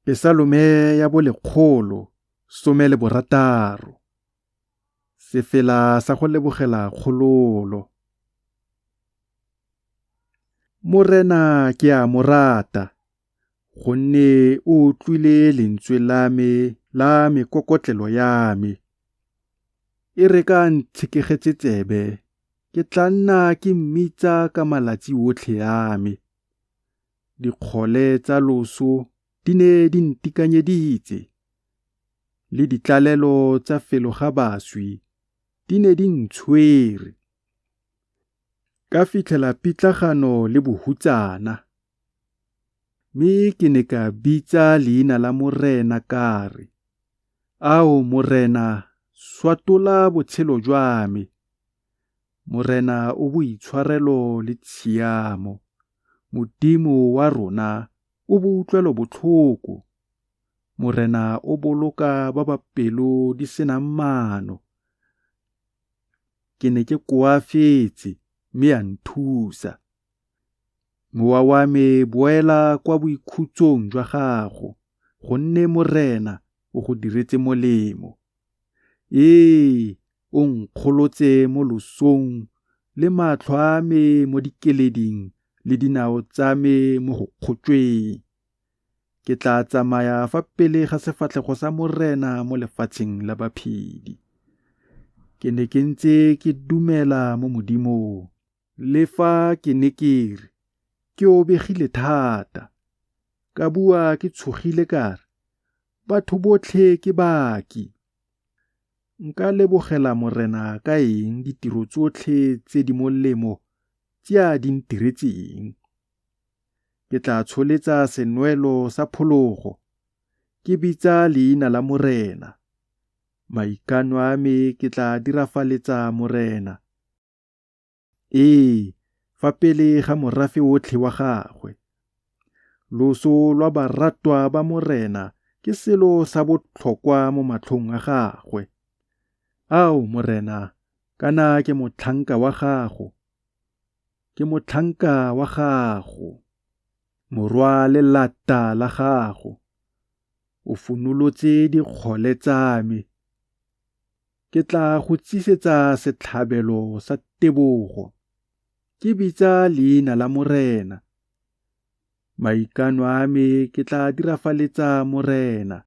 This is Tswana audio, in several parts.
Pesalome ya bo 116. Sefela sa go lebogela kgololo. Morena ke a mo rata, gonne o utlwile lentswe la me la mekokotlelo ya me. E re ka a ntshekegetse tsebe, ke tla nna ke mmitsa ka malatsi otlhe a me. Dikgole tsa loso di ne di ntikanyeditse, le ditlalelo tsa felo ga baswi di ne di ntshwere. Ka fitlhela pitlagano le bohutsana, mme ke ne ka bitsa leina la Morena ka re, Ao Morena, swatola botshelo jwa me! Morena o boitshwarelo le tshiamo, Modimo wa rona o boutlwelobotlhoko. Morena o boloka ba ba pelo di se nang maano. Ke ne ke koafetse, mme a nthusa. Mowa wa me boela kwa boikhutsong jwa gago, gonne Morena o go diretse molemo. Ee, o nkgolotse mo losong le matlho a me mo dikeleding le dinao tsa me mo go kgotšweng. Ke tla tsamaya fa pele ga sefatlhego sa Morena mo lefatsheng la baphedi. Ke ne ke ntse ke dumela mo Modimong, le fa ke ne ke re, ke obegile thata. Ka bua ke tshogile ka re, batho botlhe ke baaki. Nka lebogela Morena ka eng ditiro tsotlhe tse di molemo tse a di ntiretseng? Ke tla tsholetsa senwelo sa phologo, ke bitsa leina la Morena. Maikano a me ke tla dirafaletsa Morena. Ee, fa pele ga morafe otlhe wa gagwe. Loso lwa baratwa ba Morena ke selo sa botlhokwa mo matlhong a gagwe. Ao Morena, kana ke motlhanka wa gago, ke motlhanka wa gago, morwa lelata la gago. O funolotse dikgole tsa me. Ke tla go tsisetsa setlhabelo sa tebogo, ke bitsa leina la Morena. Maikano a me ke tla dirafaletsa Morena.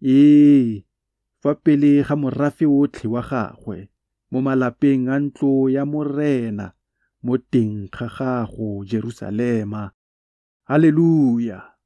Ee, fa pele ga morafe otlhe wa gagwe, mo malapeng a ntlo ya Morena, mo teng ga gago Jerusalema. Haleluja!